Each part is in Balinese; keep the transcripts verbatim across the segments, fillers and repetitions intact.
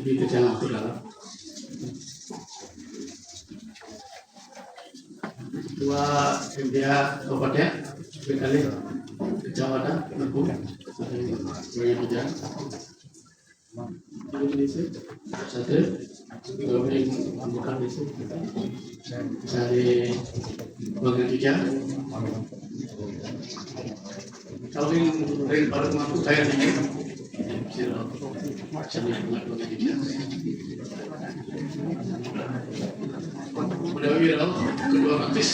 Di Kecamatan Dalam. Ketua M D A Kabupaten, Bengkale, Kecamatan Lembu, Jaya Puja. Satu, Gabri Ambukan Desa, Sari Bagan Tiga. Kawin dari baru mampu saya ini. Sira, sami mengaku Bagan Tiga. Udah wira, kedua artis.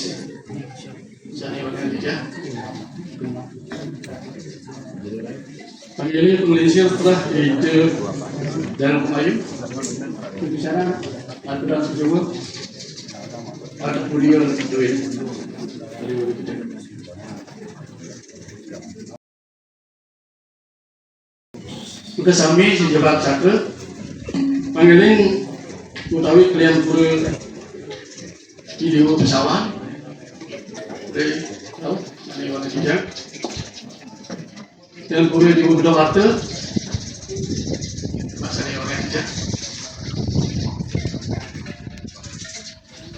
Sari Bagan Tiga. Panggilan penglingsir telah yaitu dalam pemayu. Bicara aturan sejumlah ada kuliah duit. Maka sami sejebak cakra. Panggilan utawi kalian pura di Dewa Pesawan. Oke, tahu? Ini warna hijau. Kalian pura di Dewa Warta. Bahasa ini warna hijau.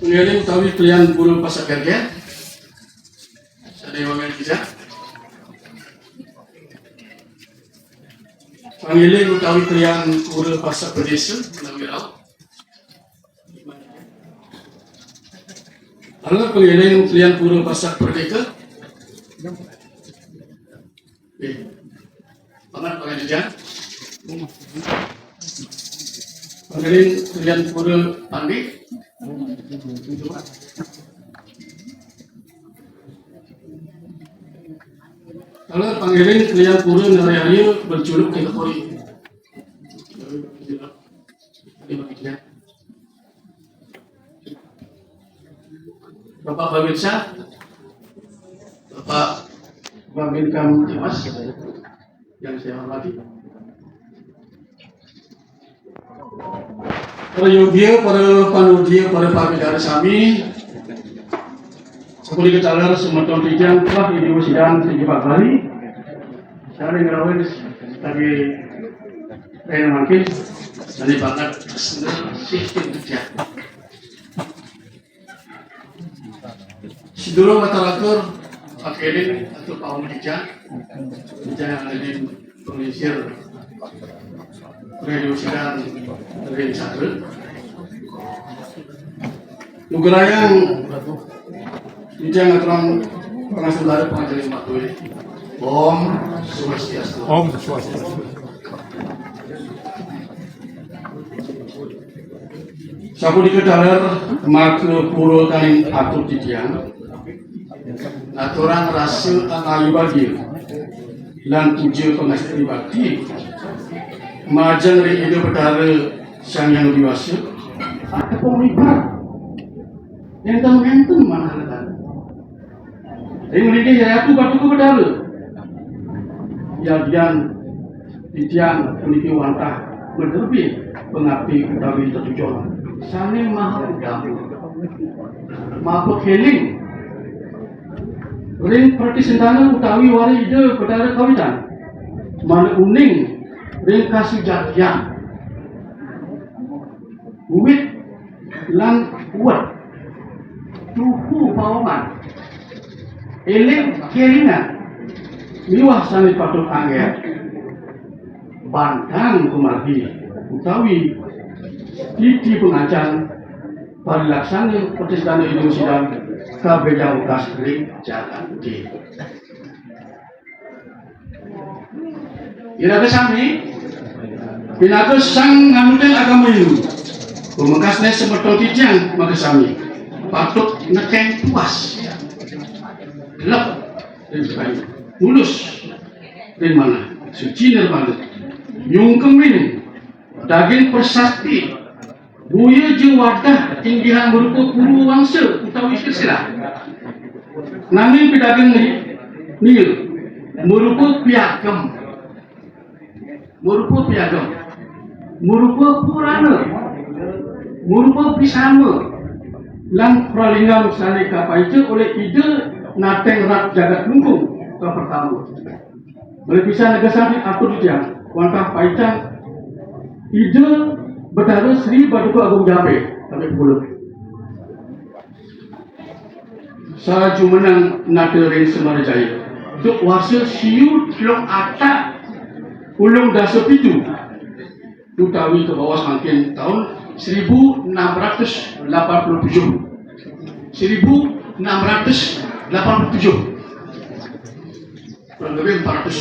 Panggilan utawi kalian pura Pasak Gerger. Sane wangen bisa. Panggiling utawi kalian pura Pasak Perdesa, menawi rauh. Halo, panggiling kalian pura Pasak Perdeka. Oke. Paman, Paman Jejang. Panggiling kalian pura Pandi. Kalau panggiling kalian pura Narayana berjuluk Kekepuri. Bapak Babinsa, Bapak Babinkamtibmas yang saya hormati. Para yogya, para panodya, para pamidarsa sami, sapunika taler semeton titiang telah Ida Wasidan Sri Jebat Bali. Saling rawis tadi rena mangkin, sani banget, sistem kerja. Sedulur aturatur, Pak Eling, atur Pak Om Ija, Ija yang ada di pengisir Radio Sidan, Radio Sadre. Nugrayang, Ija ngaturan pengasaudara pengajaran Pak Dwi. Om Swastiastu. Om Swastiastu. Sapunika taler maka pura kaning atur titiang. Aturang rasa angayu bagia lan puja pangastri bakti majeng ring Ida Betara Sang Hyang Widi Wasa. Tepung libar. Enten-enten manah letan. Ring mriki Jayatu Batuka Betara. Yadian titiang puniki wantah maderbe pangapti utawi tetujon sane maha utama. Mapakeling ring pratisentana utawi wara Ida Betara Kawitan. Mane uning ring kasujatian. Wit lan uwed, tuhu paoman, eling kelingan, miwah sane patut angger, bantang kumargi utawi titi pangancan parilaksana pratisentana Ida Wasidan kabeh jang wekas ring jagate. Iraga sami pinaka sang nganutin agama Hindu. Pamekasne semeton titiang makasami patut nekeng puas. Gelap ring kayu, mulus ring manah, suci nirmala. Nyungkemin daging prasasti Boya ja wadah inggihan marupa purwa wangsa utawi silsilah. Nanging pidaging ni-, nia marupa piagem. Marupa piagem. Marupa purana. Marupa pisama. Lan pralinggan sane kapaica olih Ida Nateng Rat Jagat Lungkung kapertama. Malih pisan negesang atur titiang, wantah paican Ida Betara Sri Baduka Agung Jambe, kami pepuluh. Sajumeneng nata ring Semara Jaya. Duk warsa siu telung atak ulung dasa pitu, utawi kabaos mangkin taun seribu enam ratus lapan puluh tujuh. Seribu enam ratus lapan puluh tujuh. Kurang lebih empat ratus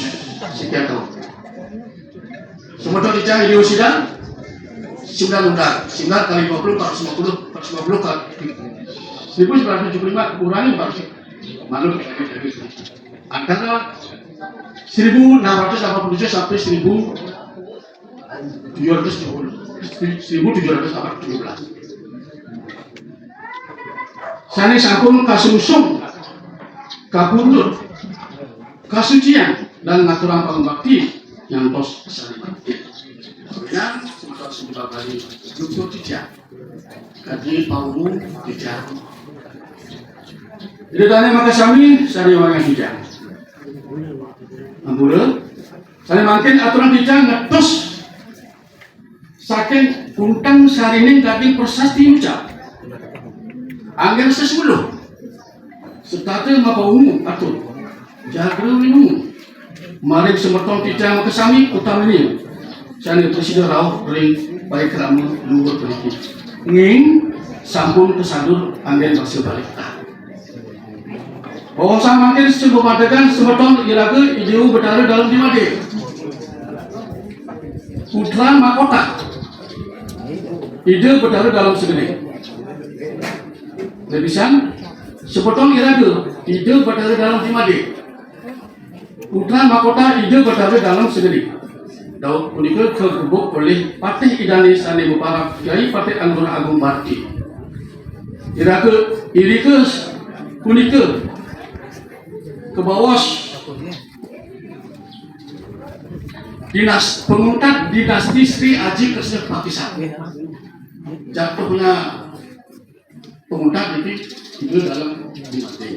sekian tahun. Semeton icah Idio Sidang, sembilan undang, sembilan kali dua puluh, empat ratus lima puluh, empat ratus lima puluh kali seribu sembilan ratus tujuh puluh lima, kurangi empat ratus. Maklum, antara seribu enam ratus delapan puluh tujuh sampai seribu tujuh ratus tujuh puluh, seribu tujuh ratus delapan puluh tujuh belas. Sane sampun kasungsung, kapundhut, kasucian, lan ngaturang pangubakti nyantos sane mangkin. Yang semeton sumber bali, lungkur titiang. Kadi paungu titiang. Ida dane makasami, sane wangiang titiang. Ampura, sane mangkin aturang titiang ngetus saking kuntang sarining daging prasasti mucal. Anggen sesuluh. Setata mapaungu atur. Jaga winungu. Maring semeton titiang makasami utamining sane prasida rauh ring parikrama luhur puniki. Nggih, sampun kasadur anggen basa balik. Baosang mangkin sababadegan semeton iraga Ida Betara Dalem Dimade. Putra mahkota Ida Betara Dalem Sagede. Lebisan, semeton iraga Ida Betara Dalem Dimade. Putra mahkota Ida Betara Dalem Sagede. Daweg punika kagebug olih patih Idane sane maparab Kyai Patih Anglurah Agung Marti. Iraga, irika punika kabaos dinas-, panguntat dinasti Sri Aji Kresna Pakisan. Jatuhnya panguntat niki Ida Dalem Dimade.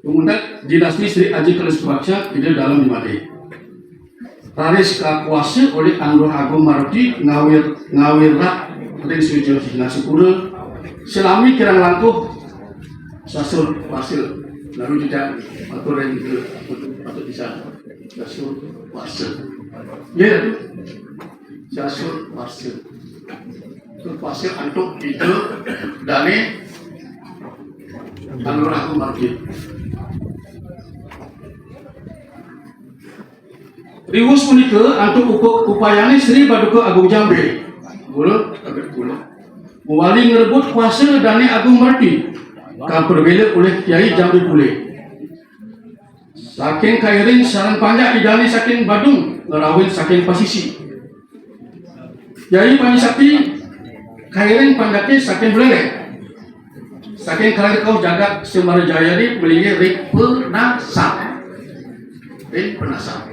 Panguntat dinasti Sri Aji Kresna Pakisan Ida Dalem Dimade. Raris kakuasa olih Anglurah Agung Marti ngawir, ngawirat ring Sriwijaya Singasapura, salami kirang langkung sasur warsa. Lalu tidak atur ring patut, patut bisa sasur warsa. Ya, Ratu. Sasur warsa. Tur pasir antuk Ida Dane Anglurah Agung Marti. Riwus punika antuk upa-, upayane Sri Baduka Agung Jambe. Kula, kula. Mawali ngrebut kuasa Dane Agung Marti. Kaprabela olih Kyai Jambe Pule. Saking kairing sareng panjak Idane saking Badung, ngrauhin saking pasisi. Kyai Panji Sakti kairing panjake saking Buleleng. Saking kairing kauh jagat Semara Jaya di malinggih ring Penasam. Ring Penasam.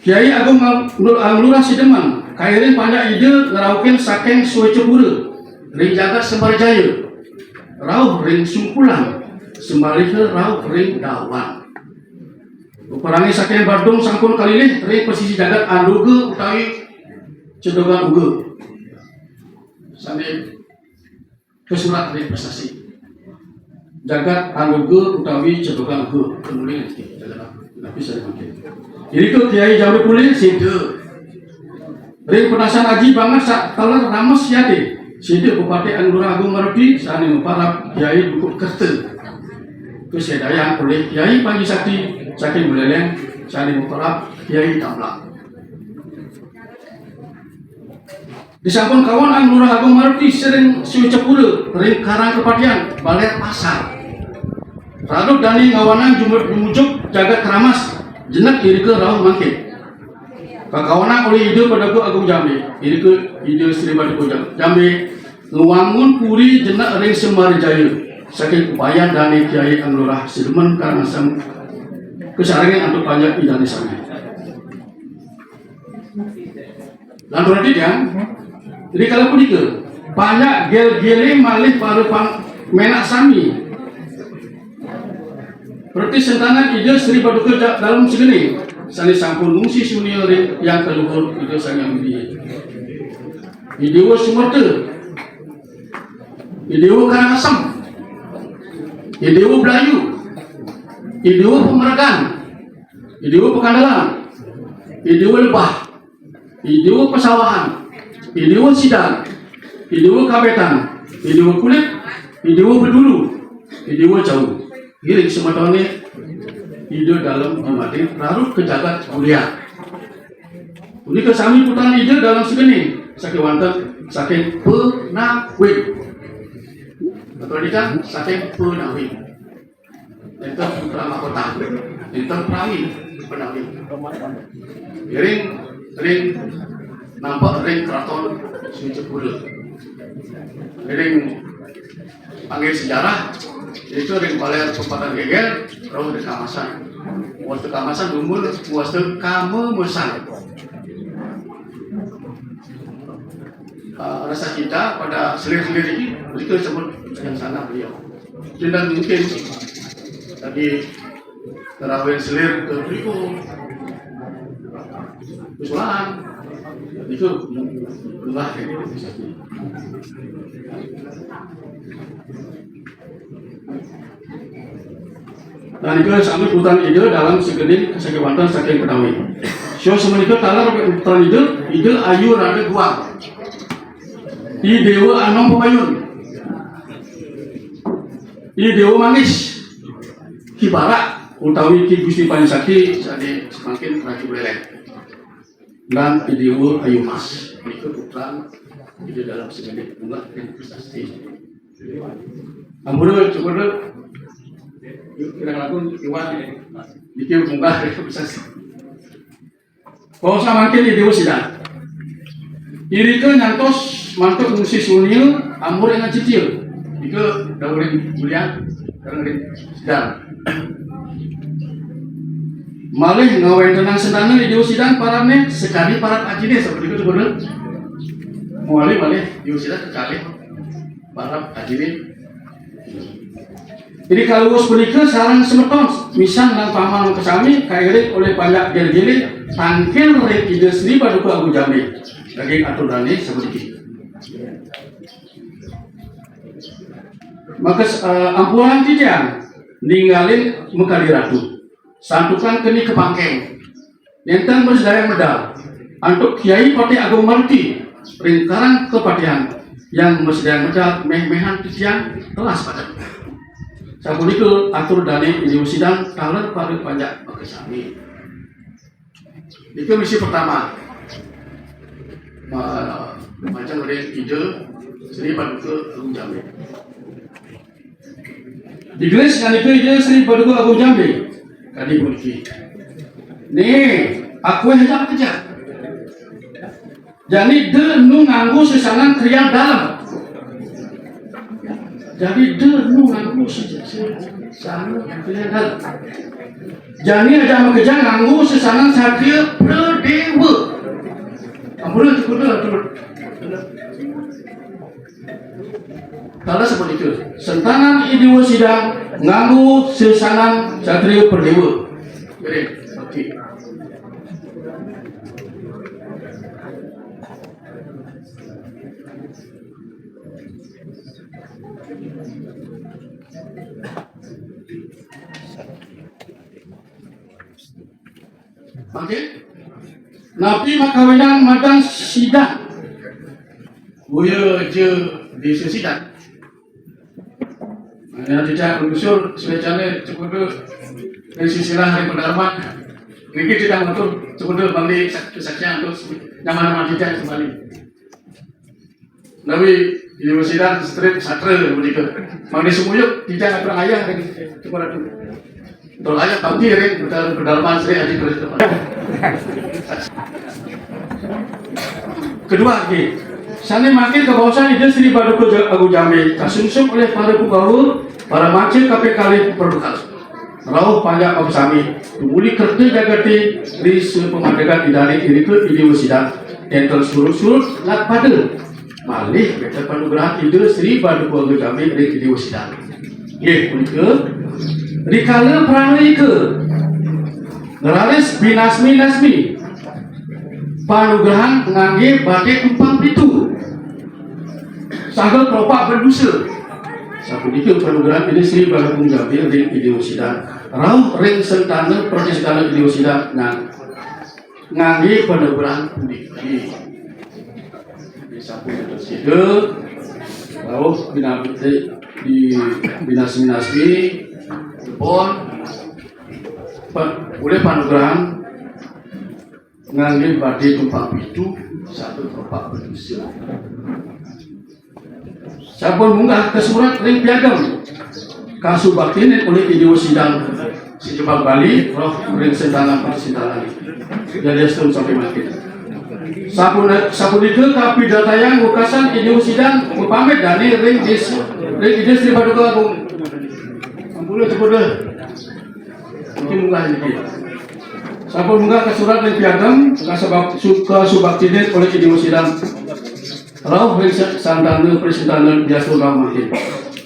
Kyai Agung Ang-, Nur-, Anglurah Sidemen, kairing panjak Ida ngrauhin saking Suecapura, ring jagat Semara Jaya. Rauh ring Sungkulan, samaliha rauh ring Dawan. Peperange saking Badung sampun kalilih ring pasisi jagat Anduga utawi Cedogan Uga. Sane kasurat ring prasasti. Jagat Anduga utawi Cedogan Uga. Kemudian, tapi saya mungkin. Irika Kyai Jambe Pule, sida. Ring Penasam Aji banget sak taler rames yati. Sida Bupati Anglurah Agung Marti, sane maparab Kyai Dukut Kerta. Kasedayang olih Kyai Panji Sakti, saking Buleleng, sane maparab Kyai Tamblang. Disampun kawan Anglurah Agung Marti sering Suecapura ring Karang Kepatian, Baler Pasar. Radu dane ngawanang jumud-, jumujug jagat Keramas, jenek irika rauh mangkin. Kakawanang olih Ida Paduka Agung Jambe, irika Ida Sri Baduka Jam-, Jambe, ngwangun puri jenek ring Sembarajaya, saking upayan dane Kyai Anglurah Sidemen Karangasem, kasarengin antuk panjak Idane sami. Lantur adi, tiang, rikala punika, panjak gel-gele malih para pang-, menak sami. Preti sentanan Ida Sri Paduka Ja-, Dalem Segeni, sane sampun ngungsi sunia ring Hyang Kaluhur Ida Sang Hyang Widhi. Idewa Sumerta, Idewa Karangasem, Idewa Blayu, Idewa Pemregan, Idewa Pekandalan, Idewa Lebah, Idewa Pesawahan, Idewa Sidan, Idewa Kabetan, Idewa Kulit, Idewa Bedulu, Idewa Jauh. Ngiring semetone Ida Dalem Mading rarut ka jagat Bulia. Punika sami putran Ida Dalem Segeni saking wantah saking Penawing. Betul nika saking Penawing. Enten putra mahkota. Enten prawi Penawing. Ring, ring nampak ring keraton Sri Cepura. Ring panggil sejarah, itu ring baler tempatan geger, rauh di Kamasan. Muas di Kamasan, dumul, muas di Kamemesan. Eh, rasa cinta pada selir-selir ini, begitu disebut yang sana beliau. Tidak mungkin tadi terawih selir ke Belitung, ke Sulaan, itu enggak. Nah, nika sami putran Ida Dalem Segeni saking wantah saking Penawing. Sio semenika taler putran Ida, Ida Ayu Rada Guang. I Dewa Anom Pabayun. I Dewa Manis. Ki Barak utawi Ki Gusti Pancasakti sane semangkin Ratu Buleleng. Lan I Dewa Ayu Mas. Nika putran Ida Dalem Segeni bunga ring prestasi. Ampun, cukup dulu. Yuk, kita lakukan Iwan. Niki munggah ring prestasi. Baosan mangkin Ida Dewa Sidan. Irika nyantos mantuk ngungsi sunia amur ing Acitia. Nika dawuh ring Julian, dawuh ring Sidan. Malih ngawentenang sentana Ida Dewa Sidan parabne sakadi parab ajine sapunika cukup. Malih, malih Ida Dewa Sidan kekalih parab ajine. Ri kaluwes punika sareng semeton, misan lan paman makasami kairing olih panjak gil-gile tangkil ring Ida Sri Paduka Agung Jambe. Daging atur dane sapuniki. Maka, eh, ampurang titiang ninggalin makadi ratu. Santukan keni kapangkeng. Nenten mrasidayang medal antuk Kyai Patih Agung Maruti ring Karang Kapatihan, yang mrasidayang medal meh-mehan titiang telas padem. Sapunika atur dane Ida Dewa Sidan taler para panjak makasami. Nika misi pertama. Ma-, majeng ring Ida Sri Paduka Agung Jambe. Digelis ngandika Ida Sri Paduka Agung Jambe, kadi puniki. Nih, akuih ajak makejang. Jani da nu nganggo sesanan krian dalem. Jani da nu nganggo sesanan krian dalem. Jani ajak makejang nganggo sesanan satria pradewa. Ampun, cukup dah, cukup. Tanda sapunika. Sentanan Ida Dewa Sidan nganggo sesanan satria pradewa. Oke. Oke. Napi makawinan madan Sidan? Boya ja desa Sidan. Nah, tidak menyusul, suwecane cukup dulu. Dari sisilah, dari pedalaman. Niki tidak matur, cukup dulu, bangli sak-, saksian terus. Nama-nama tidak kembali. Nawi Universitas Street Sastra menika. Mangda sumuyuk titiang atur ayah ring Tuan Ratu. Tuan ayah pati ring pedal-, pedalaman Sri Aji Tulis. Kedua, nggih. Sane mangkin kabaosan Ida Sri Paduka Ja-, Agung Jambe kasungsung olih para punggawa, para manca kaping kalih perbekas. Rauh panjak makasami, tumuli kerta jagate ri sapamadegan Idane irika Ida Dewa Sidan, nenten surut-surut lat pada. Malih wenten panugrahan Ida Sri Paduka Agung Jambe ring Ida Dewa Sidan. Nggih, punika. Rikala prangéka raris binasmi-nasmi, panugrahan nganggé badé tumpang pitu. Saha kropak berdosa. Sapunika panugrahan Ida Sri Balagung Jabi ring Ida Wasidan. Rauh ring sentana, prasentana Ida Wasidan ngan-, nganggé panugrahan puniki. Sampun prasida, rauh binabdi di binasmi-nasmi, pun pa-, olih panugrahan nganggé badé tumpang pitu, saha kropak berdosa. Sampun munggah kasurat ring piagam, kasubaktinin olih Ida Wasidan sajebag Bali, rauh ring sentana prasentana. Jadi astun sampai mangkin. Sapun-, sapunika kapidartayang wekasan Ida Wasidan mapamit dané ring Dis-, ring Ida Sri Paduka Agung. Ampura cepet deh. Niki munggah niki. Sampun munggah kasurat ring piagam, kasubak-, su-, kasubaktinin olih Ida Wasidan. Rauh ring sa-, sentana prasentana diastun rauh mangkin.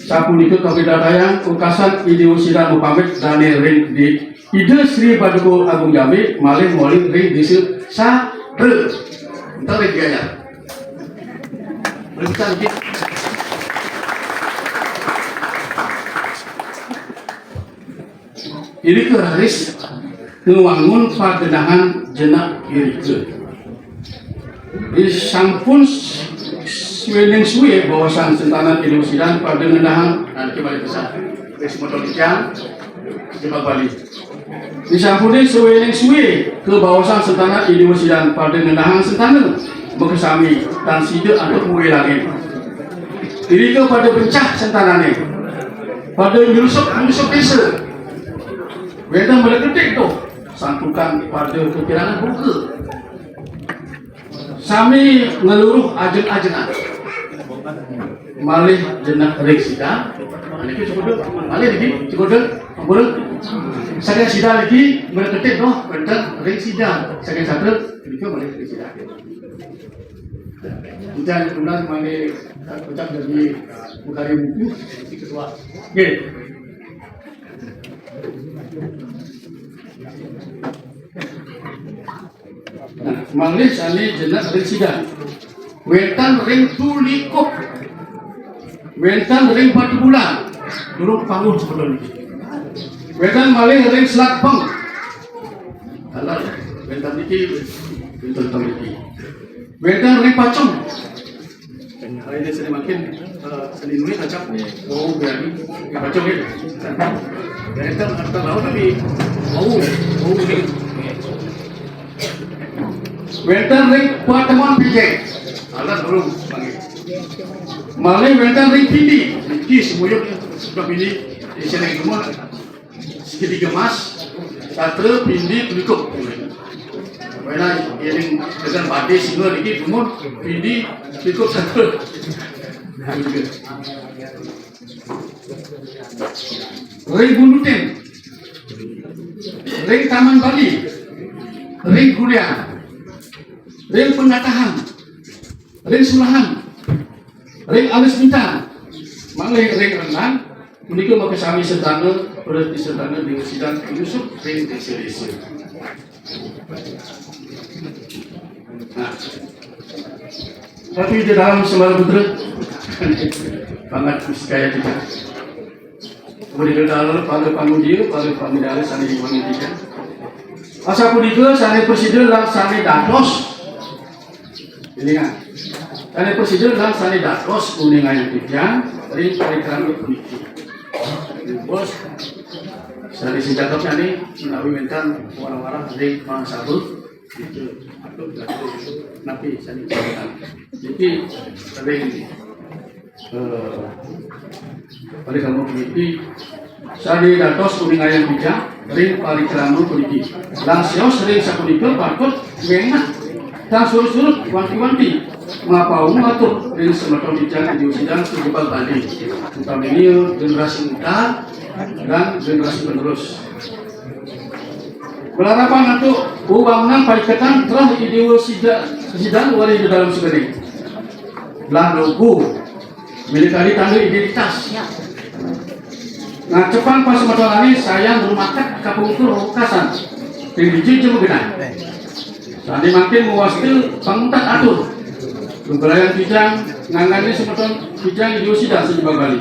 Sapunika kapidartayang wekasan Ida Wasidan mapamit dané ring di Ida Sri Paduka Agung Jabi malih moli ring Desa Satra. Entar ring Gianyar. Ring Satra. Irika raris ngwangun pagenahan jenak irika. Ri sampun s-, suéning sué baosan sentanan Ida Wasidan pada ngenahang, nah, niki malih pesan. Ri semeton titiang, jebag Bali. Ri sampuné suéning sué kabaosan sentanan Ida Wasidan pada ngenahang sentana makasami tan sida antuk mué langit. Irika pada bencah sentanané. Pada nyusup, nyusup désa. Wénten maleketik tuh, santukan pada kakirangan buka. Sami ngeluruh ajeng-ajengan. Malih jenak ring sida. Niki cukup dulu. Malih niki cukup dulu. Ampun. Saking sida niki maleketik tuh, wénten ring sida. Saking satu, niki malih ring sida. Udah, kemudian malih ucap dari Bukari Buku, si ketua. Oke. Nah, malih sané jenak ring sida. Wénten ring Tulikup. Wénten ring Batubulan. Durung panggung sebetulnya. Wénten malih ring Selat Peng. Alah, wénten niki, wénten niki. Wénten ring Pacung. Hari ini seni makin, eh, seni nulis acap nih. Oh, berani. Ya, Pacung ya. Wénten, wénten lawan tapi. Oh, oh, ini. Wénten ring Patemon Pijeng. Alah, belum, panggil. Malih wénten ring Pindi. Niki semuyuk sudah Pindi. Di sini semua. Segitiga emas, sastra, Pindi, Tulikup. Wénten, éling dengan badé singa niki dumun, Pindi, Tulikup, sastra. Ring Bundutin, ring Taman Bali, ring Gulian, ring Pengatahan, ring Sulahan, ring Alis Bintang, malih ring Rendang, punika makasami sentana, preti sentana ring sidang nyusup ring désa-désa. Nah, tapi di dalam Semara Putra, banget kaya kita. Kemudian dalam pada pangudia, pada pangudia sané diwangi tiga. Asapunika sané prasida lan sané dados. Ini kan. Sané prasida lan sané dados uningayang titiang ring parikrama puniki. Bos, sané sing cakep sané menawi wénten warang-warang ring Mang Sabut. Itu, itu, napi sané cakep. Jadi, ring Eh, parikrama puniki sané dados uningayang titiang ring parikrama puniki. Lan sios ring sapunika patut ménah tan surut-surut wanti-wanti mapaung matur ring semeton titiang Ida Wasidan sajebag Bali, utaminé generasi muda dan generasi penerus. Malarapan antuk wewangunan paiketan trah Ida Wasidan, Wasidan wali di dalam segeni. Lan logo Milih tali tanda identitas. Nah, cepang pas semeton ané sayan rumakat kapungkur Wekasan. Ring dija ja magenah. Sané mangkin mawasta panguntat atur. Lugrayan titiang ngangganin semeton titiang Ida Wasidah sajebag Bali.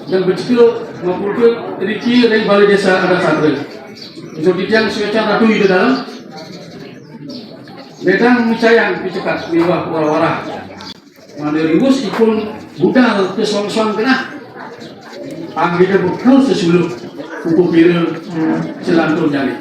Dan becika mapurka riki ring Balai Desa Adat Sastra. Ento titiang suécan Ratu Ida Dalem. Ledang micayang picekat miwah warah-warah. Mangda riwus ipun budal ka soang-soang genah. Anggéta bekel sesuluh pupupira selanturnyané.